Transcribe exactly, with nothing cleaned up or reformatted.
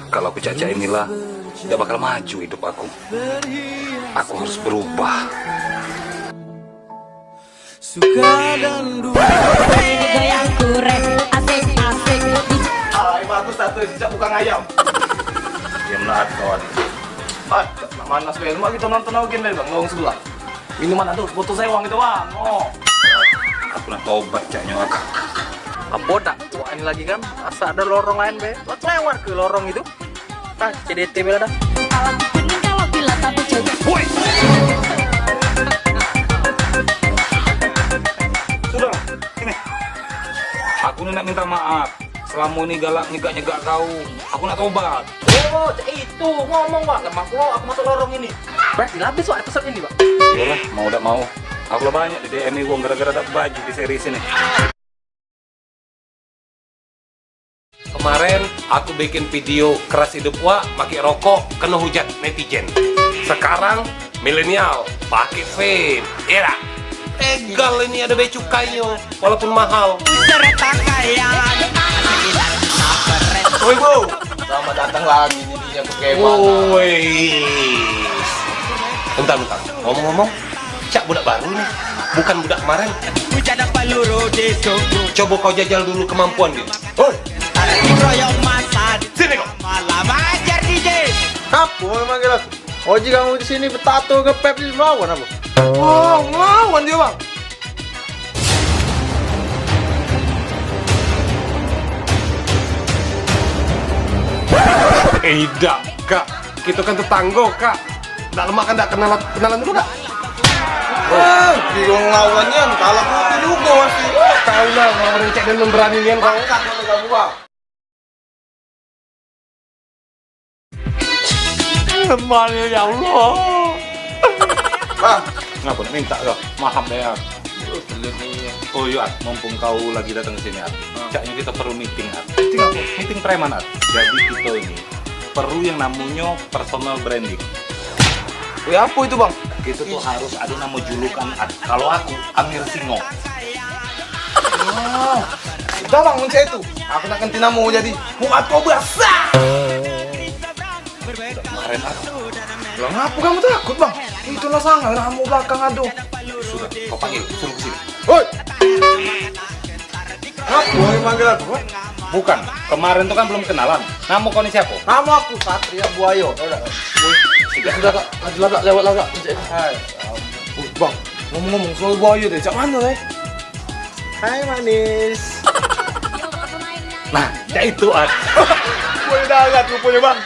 Kalau aku cak-cak inilah, tidak bakal maju hidup aku. Aku harus berubah. Suka dan duka. Goyang kurek, asik-asik. Hai, bagus satu cak bukan ayam. Diam lah, kawan. Ah, nak manas be. Mak kita nonton lagi be, Bang, lorong sebelah. Minuman ado botol sewang itu, Bang. Oh. Aku nak tobat caknyo aku. Apo dak? Wah, ini lagi kan, asa ado lorong lain be. Lah, lewat ke lorong itu. Ah, C D T bela dah. Kalah, mending kalah bila tapi joget. Woi. Sudah, sini. Aku ni nak minta maaf. Selamo ni galak nyegak-nyegak kau. Aku nak tobat. Oh, cak itu. Ngomong, Wak. Lemak lo, aku masuk lorong ini. Berarti lah habis, Wak, episode ini, Wak. Iyolah, mau dak mau. Aku lah banyak di D M wong gara-gara dak baju di seri sini. Kemaren aku bikin video keras hidup wak, make rokok, keno hujat netizen. Sekarang milenial, pake vape. Iya dak? Legal ini ado bea cukainyo, walaupun mahal. Woi, Bu. Selamat datang lagi di dunia perkemahan. Woi. Bentar, bentar. Ngomong-ngomong, cak budak baru ni. Bukan budak kemaren. Coba kau jajal dulu kemampuan dia. Hoi. Sini kau. Malam ajar D J. Apo yang manggil aku? Oji kamu di sini betato ngepep di lawan apo? Oh, ngelawan dia, Bang. Eh, idak, Kak. Kita kan tetanggo, Kak. Dak lemak kan dak kenal, kenalan dulu, Kak. Eh, bingung lawannya, kalah putih juga masih. Tahu lah, orang cek dan memberanian kau. Makan sama kamu, Bang. Lemahnya ya Allah. Bang, ngapa nak minta kau? Maaf deh ya. Oh iya, At, mumpung kau lagi datang ke sini, At. Caknya kita perlu meeting, At. Meeting apa? Meeting preman, At. Jadi kita ini perlu yang namanya personal branding. Weh, apa itu, Bang? Kita tuh harus ada nama julukan, At. Kalau aku, Amir Singo. Oh, udah, Bang, mencak itu. Aku nak ganti nama jadi Muat Kobra. Sah! Udah kemarin aku. Lah, ngapa kamu takut, Bang? Itulah sangat nama belakang aduh. Sudah, kau panggil, suruh ke sini. Hoi! Ngapa kau manggil aku, Bang? Bukan, kemarin tuh kan belum kenalan. Nama kau ni siapa? Nama aku Satria Buayo, tau dak? Wih, sudah, Kak, maju lah, Kak, lewat lah, Kak. Hai, ampun. Wih, Bang, ngomong-ngomong soal buayo deh, cak mana, eh? Hai, manis. Nah, cak itu, At. Buayo darat rupanya, Bang.